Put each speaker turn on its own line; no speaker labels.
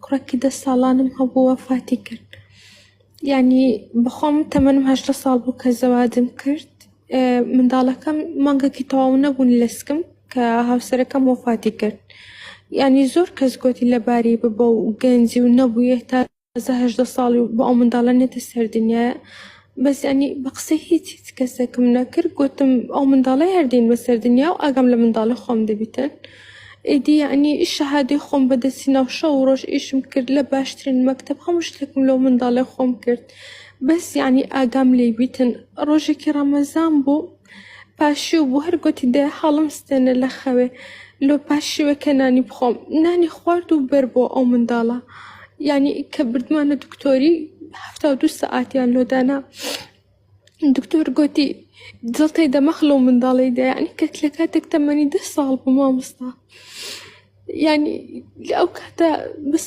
کوڕێکی 10 ساڵانم هەبوو وەفاتی کرد. یعنی بەخۆم تەمەنم 18 ساڵ بوو کە زەواجم کرد. منداڵەکەم مانگێکی تەواو نەبوون لەسکم کە هاوسەرەکەم وەفاتی کرد. یعنی زۆر کەس گوتی لەباری ببە و گەنجی و نەبوویە تازە 18 ساڵی و بۆ ئەو منداڵە نێتە سەر دنیایە. بەس یعنی بە قسەی هیچ هیچ کەسێکم نەکرد، گوتم ئەو منداڵەی هەردین بەسەر دنیا و ئاگام لە منداڵی خۆم دەبیتن. ئیدی یعنی شەهادەی خۆم بەدەستی ناو شەو و ڕۆژ ئیشم کرد لە باشترین مەکتەب هەموو شتێکم لەو منداڵی خۆم کرد. بەس یعنی ئاگام لێی بیتن. ڕۆژێکی ڕەمەزان بوو پاشیو بوو هەر گوتی دایە هەڵم ستێنە لە خەوێ لۆ پاشیوەکە نانی بخۆم. نانی خوارد و بەر بۆ ئەو منداڵە. یعنی کە بردمانە دکتۆری 72 سەعاتیان لۆ دانا. دکتۆر گوتی جەڵتەی دەماخ لەو منداڵەی دا. یعنی کە لە کاتێک تەمەنی 10 ساڵ بوو مامۆستا. یعنی لە ئەو کاتە بەس